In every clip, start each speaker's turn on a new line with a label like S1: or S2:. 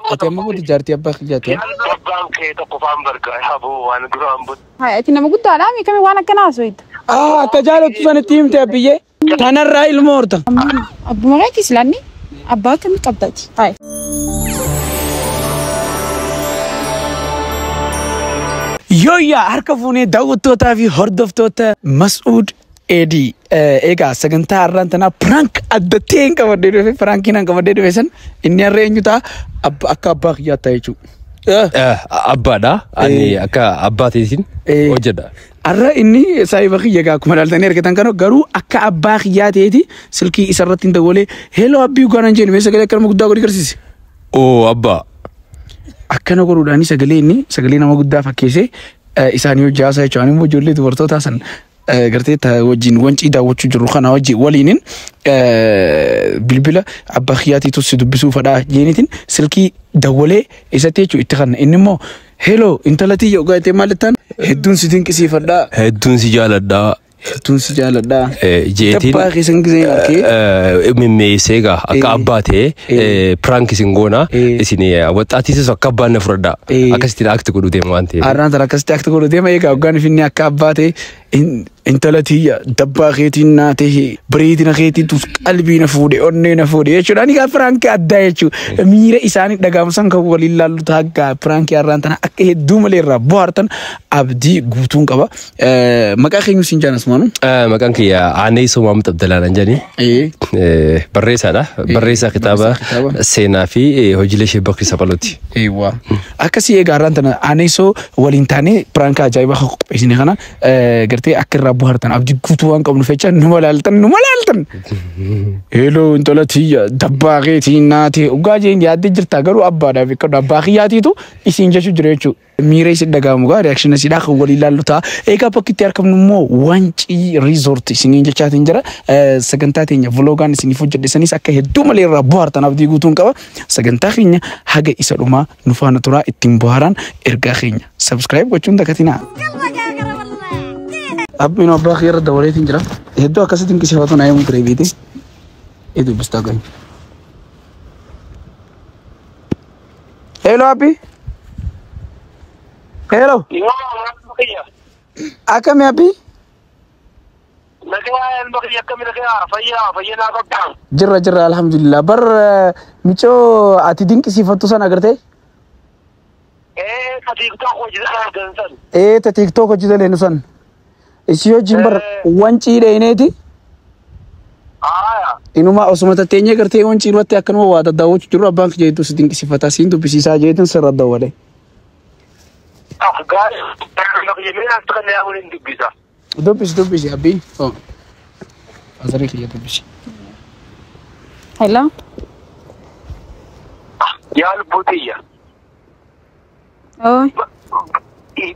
S1: Ati amma booda jaartii abbaa kiyyaati.
S2: Abbaan kee tokko faan bargaa haboo waan duraan bute.
S3: Haa, ati nama guddaadhaa mi kami waan akkanaa haasofta?
S1: Ah, akka jaalattu sanatti himte abbiyyee. Tanarraa ilmoo horta.
S3: Abbuma keetii silaanni abbaa akkamii qabdaati? Haa.
S1: Yooyyaa harka fuunee daawwattootaa fi hordoftoota Mas'uud Eedii. Egaa sagantaa har'aan tanaa prank adda ta'een qabadhee dhufe, prankiin an qabadhee dhufe san inni har'a eenyu ta'a? Akka abbaa kiyyaa ta'a jechuudha.
S4: Abbaadha. Ani akka abbaa ta'eetiin hojjedha.
S1: Har'a inni saayiba kiyya egaa akkuma ilaaltanii argitan kana garuu akka abbaa kiyyaa ta'eeti silkii isarratti hin dawwalee hello abbii dhugaa nan jedhu mee sagalee akka nama guddaa godhi garsiise.
S4: Oo abbaa.
S1: Akkana godhuudhaan sagalee inni sagalee nama guddaa fakkeessee isaanii hojii haasaa jechuudha. Ani immoo ijoollee dubartootaa san gartee wajjin wancii daawwachuu jirru kana wajjin waliinin bilbila abbaa kiyyaatiitu si dubbisuu fadhaa jeenitiin silkii dawwalee isatti jechuudha itti kanna. Inni immoo hello intala tiyya dhugaa jettee maal jettaan hedduun si dinqisiifadhaa.
S4: Hedduun si jaaladhaa.
S1: Hedduun si jaaladhaa.
S4: Jeetiin
S1: Dabbaa keessan gisee arkee.
S4: Mimmeessee egaa akka abbaa ta'ee prank isin goona isin waxxaatiisis akka abbaan na fudhadhaa. Akkasittiin act godhuu deema waan ta'eef.
S1: Har'aan tana akkasitti act godhuu deema egaa hoggaan finni akka abbaa ta'e intala tiyya dabbaa keetiin naa ta'e bareedina keetiitu qalbii na fuudhe onnee na fuudhe jechuudha. Ani egaa prank addaa jechuudha. Miira isaanii dhaga'amu san kan waliin laallu ta'a prank har'aan tana akka hedduu malee irraa bohaartan abdii guutuun qaba. Maqaa keenyu siin jaanas maanu?
S4: Maqaan kiyya Aanee Somaamut Abdalaa naan jedhani. Barreessaadha. Barreessaa kitaaba seenaa fi hojiilee Sheek Bakrii Saphalooti.
S1: Eewwa. Akkasii egaa har'aan tana Aaneessoo waliin taanee prank ajaa'ibaa kan qopheessine kana gartee akka irraa bohaartan abdii guutuu waan qabnu fecha numa laaltan numa laaltan. Hello intala tiyya dabbaa keetiin naa ta'e dhugaa jeen yaaddee jirta garuu abbaadhaaf eeggadhu abbaa kiyyaatiitu isiin jechuu jira jechuudha. Miira isin dhaga'amu gaa reaction isiidhaa kan waliin laallu ta'a. Egaa bakki itti argamnu immoo Wancii Resort isiniin jechaatiin jira. Sagantaa teenya vlogaan isiniif hojjedhe sanis akka hedduu malee irraa bohaartan abdii guutuun qaba. Sagantaa keenya haga isa dhumaa nu faana turaa ittiin bohaaraan ergaa keenya. Subscribe gochuun dagatinaa. Abbiin abbaa kiyya irra dawwaleetiin jira. Hedduu akkasitti dinqisiifatu naa himu ture beekte. Ee dubbistaa gahi. Hello Abbi. Hello. Akkami Abbi?
S2: Nagaa ilma kiyya akkami nagaa fayyaa fayyaa naa qabdaa.
S1: Jirra jirra alhamdulillah. Bar micoo ati dinqisiifattu sana agartee?
S2: Ka TikTok hojii dansan.
S1: Ta TikTok hojii daleenu san. Isii wajjin bar wancii dheeneeti. Inuma osuma tatteenyee gartee wancii irratti akkanuma waa daddaawwachuu jiru abbaan kiyya hedduu si dinqisiifataa siin dubbisiisaa jeetin sirra dawwale.
S2: Gaarii mee as kan yaa waliin dubbisa.
S1: Dubbisi dubbisi abbii. Azarii kiyya dubbisi.
S3: Hello.
S2: Yaa lubbuu tiyya.
S3: Oo.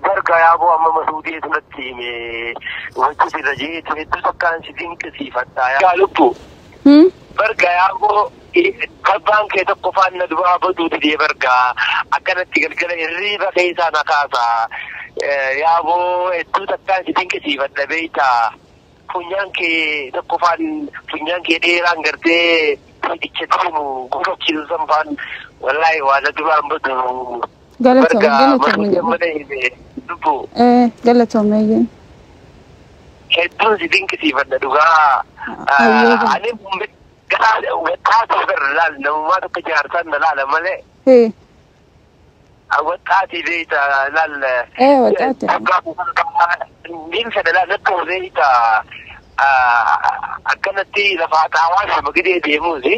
S2: Bargaa yaaboo amma Masuudii sanatti hime wajji sirra jeetu hedduu takkaan si dinqisiifadha. Yaa lubbuu. Bargaa yaaboo abbaan kee tokko faan na duraa baduu didee bargaa akkanatti galgala hirriiba keessaa na kaasa. Yaaboo hedduu takkaan si dinqisiifadha beektaa. Funyaan kee tokko faan funyaan kee dheeraan gartee fiigicha deemu gufachiisu san faan wallaahi waa na duraan badu.
S3: Galatoome galatoome.
S2: Lubbuu.
S3: Galatoome eeyyee.
S2: Hedduun si dinqisiifadha dhugaa. Ani waxxaatu garra laal namummaa tokko jaarsaan na laala malee. Waxxaati beekta laal.
S3: Waxxaati.
S2: Niin fedha laal akka beekta akkanatti lafa xaawaa sama gidee deemuusi.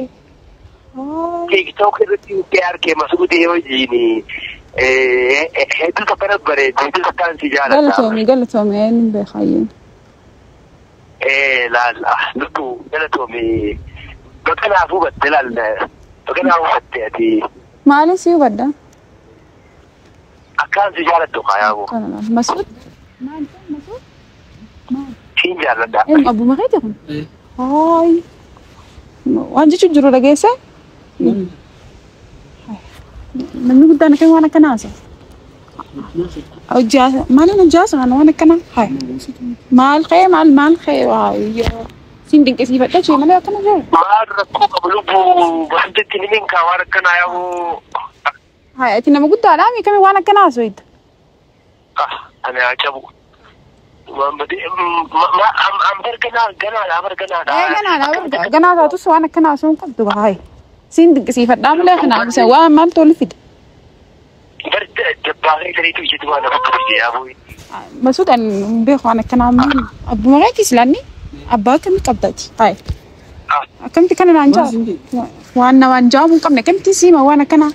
S2: TikTok irratti itti arkee Masuudee wajjin hedduu tokko bareedu hedduu takkaan si jaaladha.
S3: Galatoome galatoome inni beekayyeen.
S2: Laal lubbuu galatoome bakka naaf hubatte laal bakka naaf hubatte ati.
S3: Maali si hubadda?
S2: Akkaan si jaaladhu kaayaabu.
S3: Masuud? Maal Masuud? Maal?
S2: Siin jaaladha.
S3: Abbuma keeti kun? Haay. Waan jechuun jiru dhageesse? Namni guddaan akkami waan akkanaa haasa'u? Hojii maaliin hojii haasa'u waan akkanaa? Haay. Maal kee maal maal kee siin dinqisiifadha jee malee akkana jiru.
S2: Maal rakkoo qabu lubbuu wantitti ni minkaa waan akkanaa yaa'u
S3: Haa ati nama guddaadha mi kami waan akkanaa haasofta.
S2: Ani haa cabu. Waan badee an bar ganaadha bar ganaadha.
S3: Ee ganaadha ganaa taatus waan akkanaa haasofuu hin qabdu haa. Siin dinqisiifadhaa malee kanaaf isa waan maal tolu fide.
S2: Bar dabbaaqee saniitu ijji waan nama qabdi yaaboo.
S3: Masuud ani hin beeku waan akkanaa abbuma keetii silaanni abbaa akkamii qabdaati? Haa. Akkamitti kana naan jaa? Waan namaan jaamu hin qabne akkamitti siima waan akkanaa?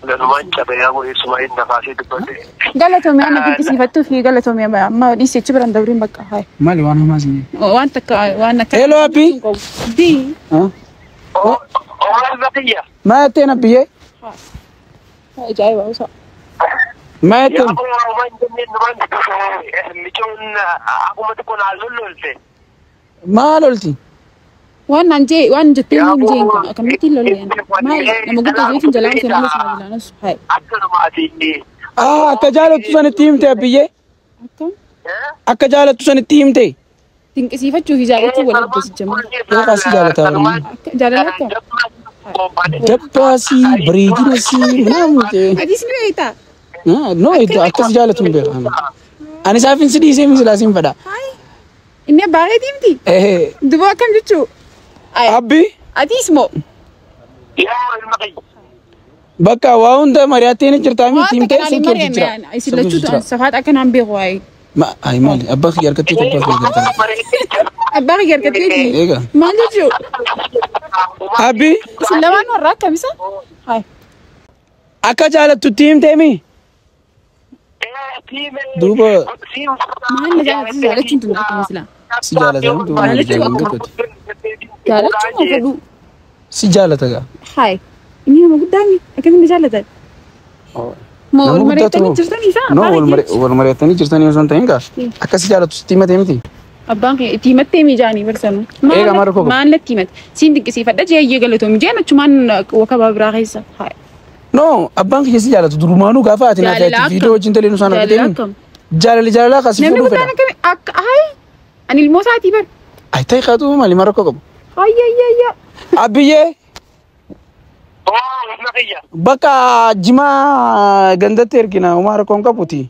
S2: Galumaan cabe yaaboo eessumaa inni nafaasee dubbate.
S3: Galatoomii ana dinqisiifattuu fi galatoomii amma dhiisee achi biraan dabriin bakka haa.
S1: Maali waan hamaa siin?
S3: Waan takka waan akka.
S1: Hello Abbi.
S3: Di.
S2: Omaan baqiyya.
S1: Maa jetteen Abbiyyee?
S3: Ajaa'iba usa.
S1: Maa jetteen?
S2: Yaaboo waan jenneen numaan micoon akkuma tokko naa lollolte.
S1: Maal olti?
S3: Waan naan jee waan jettee hin jeen kun akkamitti loleen maal nama guddaa jeetiin jalaan seenaa sana bilaanas haa.
S2: Akkanumaati.
S1: Akka jaalattu sanitti himte Abbiyyee?
S3: Akkam?
S1: Akka jaalattu sanitti himte?
S3: Dinqisiifachuu fi jaalachuu wal addasicha.
S1: Eegaa si jaalataa
S3: Jaalala akkam?
S1: Dabbaasii bareedinasii minaamu.
S3: Atis ni beektaa?
S1: No akkas jaalatu hin beeku. Ani isaafin si dhiisee misilaa siin fedha.
S3: Inni abbaa keetii miti? Duba akkam jechuu?
S1: Abbi.
S3: Atis moo?
S1: Bakka waa hunda mari'attee ni jirtaa miti himtee
S3: Waan
S1: si
S3: takka
S1: keessa jira.
S3: mari'anne isin lachuutu safaata akkanaan beeku waa'ee.
S1: Ma ay maali abbaa kiyya harkatti abbaa kiyya gargaara.
S3: Abbaa kiyya harkatteeti?
S1: Eegaa.
S3: Maal jechuu?
S1: Abbi.
S3: Isin lamaan warra akkamisa? Hayi.
S1: Akka jaalattutti himtee mi? Duuba.
S3: Maal na jaalatu jaalachuun tun akkam silaa?
S1: Si jaalata miti waan jaalatu tokkotti.
S3: Jaalachuu moo fedhuu?
S1: Si jaalata gaa.
S3: Hayi. Inni nama guddaa mi? Akkamiin na jaalatan? Moo wal mari'attanii jirtanii isaa?
S1: No wal mari'attanii jirtanii osoo hin ta'in gaa. Akka si jaalatu sitti himatee miti.
S3: Abbaan kee itti himattee mijaanii barsanu.
S1: Eegaa maal rakkoo qabu?
S3: Maal natti himate? Siin dinqisiifadha jee eeyyee galatoomi jeen achumaan wakabaa biraa keessa. Hayi.
S1: No abbaan kiyya si jaalatu durumaanuu gaafa ati naaf
S3: Jaalala
S1: ati viidiyoo wajjin talee nusaan
S3: Jaalala
S1: argitee
S3: akkam?
S1: jaalala jaalala akkasii
S3: Namni
S1: fuudhuu
S3: guddaan
S1: fedha.
S3: akkamii akka hayi ani ilmoo isaatii bar.
S1: Ay ta'e kaatu maali maal rakkoo qabu?
S3: Hayya hayya hayya.
S1: Abbiyyee bakka jimaa gandatti ergina homaa rakkoo hin qabuuti.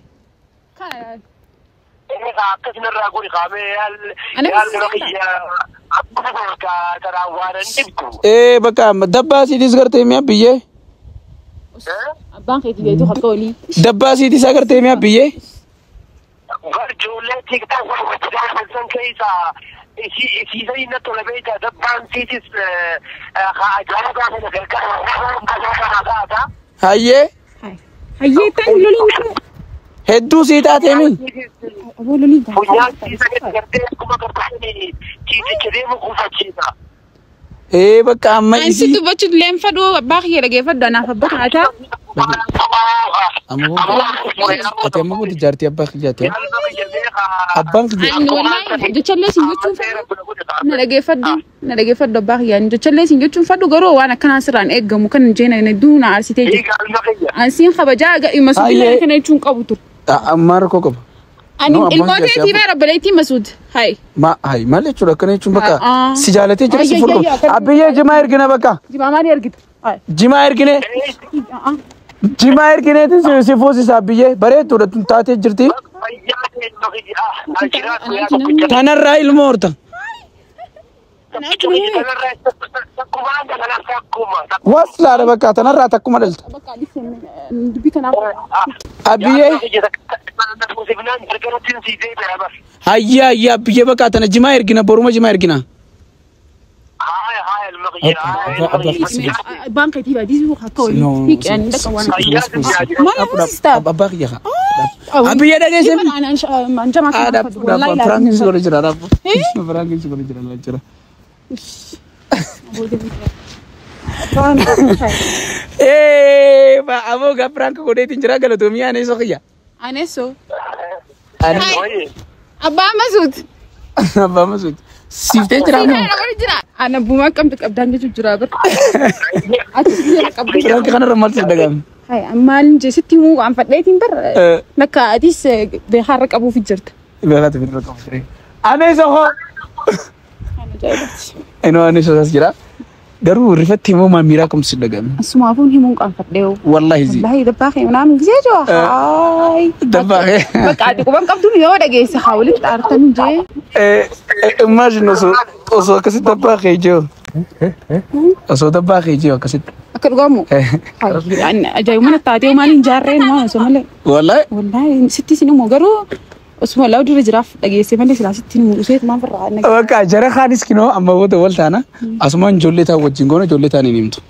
S2: Akkasumarraa godhi qaamee
S3: Ana
S1: Ee bakka dabbaa siitis gartee mi'a abbiyyee.
S3: Abbaan keetii beektu harka olii.
S1: Dabbaa siitis agartee mi'a abbiyyee.
S2: Ijoollee TikTok san keessa isiisanii natti tola beektaa dabbaan siitis ajaa'iba kana gargaara.
S1: Hayyee
S3: Hayyee tan loliin
S1: hedduu sii taatee mi?
S3: Aboo loliin
S2: Funyaan siisanii gartee akkuma gartanii ciisicha deemu kuufachiisa.
S1: Ee bakka amma
S3: Ani si
S1: isii.
S3: dubbachuu illee fadhu abbaa kiyya dhageeffadhu anaaf abbaa taataa.
S1: Amma booda ati amma booda jaartii abbaa kiyyaati. Abbaan kiyya.
S3: Ani wallahi jechallee siin jechuun fadhu. Na dhageeffadhu na dhageeffadhu abbaa kiyya ani jechallee siin jechuun fadhu garuu waan akkanaa sirraan eeggamu kan jeena hedduu na aarsitee jirti. Ani siin kabajaa masuudillee
S1: Hayyee.
S3: kana jechuun qabu ture.
S1: Amma rakkoo qaba.
S3: Ani
S1: No, abbaan
S3: ilmoo
S1: kiyya
S3: teetii bara obboleettii Masuud. Hayi.
S1: Ma hayi maal jechuudha akkana jechuun bakka
S3: Ah.
S1: si jaalatee jira si
S3: Ayya,
S1: fuudhu.
S3: ayya, ayya,
S1: Abbiyyee jimaa ergina bakka.
S3: Jimaa maali argita? Hayi.
S1: Jimaa ergine. Jimaa ergineetiin si fuusisa abbiyyee bareedduudha tun taatee jirti. Tanarraa ilmoo horta. Waslaadha bakka tanarraa takkuma dhalta.
S3: Bakka dubbii kanaaf.
S1: Abbiyyee hayya hayya abbiyyee bakka tana jimaa ergina boruma jimaa ergina.
S3: Abbaan keetii baadii akka olii. Hiiki ani dhaqa waan. Maal fuusista?
S1: Abbaa kiyya haa. Abbiyyee dhageesse. Prankiin si godhe jira raabbo. Prankiin si godhe jira jira. Ee aboo gaa prank godheetiin jira galatoomii aanee kiyya.
S3: Aneessoo. Abbaa Masuud.
S1: Abbaa Masuud. Siiftee jira moo?
S3: Jira. Ana bumaa qabdu qabdaan jechuun jira bara. Ati biyya qabdu.
S1: Prank kanarra maaltu si dhaga'ame?
S3: Hai maal jesitti himuu waan fadheetiin bara. Lakka atis beekarra qabuuf jirta.
S1: Beekaati birra qabu jira. Anee sokoo.
S3: Ajaa'ibaati.
S1: Inoo anee sosaas jira. Garuu rifatti immoo maamiraa kamtu si dhaga'ame?
S3: Asumaafuu himuun qaanfadhee.
S1: Wallahi zi.
S3: Wallahi dabbaa kee naan gisee jiru haay.
S1: Dabbaa kee.
S3: Bakka ati quban qabdu yoo dhageesse haa walitti xaartan jee.
S1: Imagine osoo akkasitti dabbaa kee jiru. Osoo dabbaa kee jiru akkasitti.
S3: Akka dhugaamu. Ajaa'ibuma na taatee maal hin jaarreen maa osoo malee.
S1: Wallahi.
S3: Wallahi sitti sin immoo garuu osuma laa dura jiraaf dhageesse malee silaa sitti hin mul'iseet maal firraa.
S1: Bakka jara kaanis kinoo amma booda wal taana asumaan ijoollee taan wajjin goona ijoollee taan hin himtu.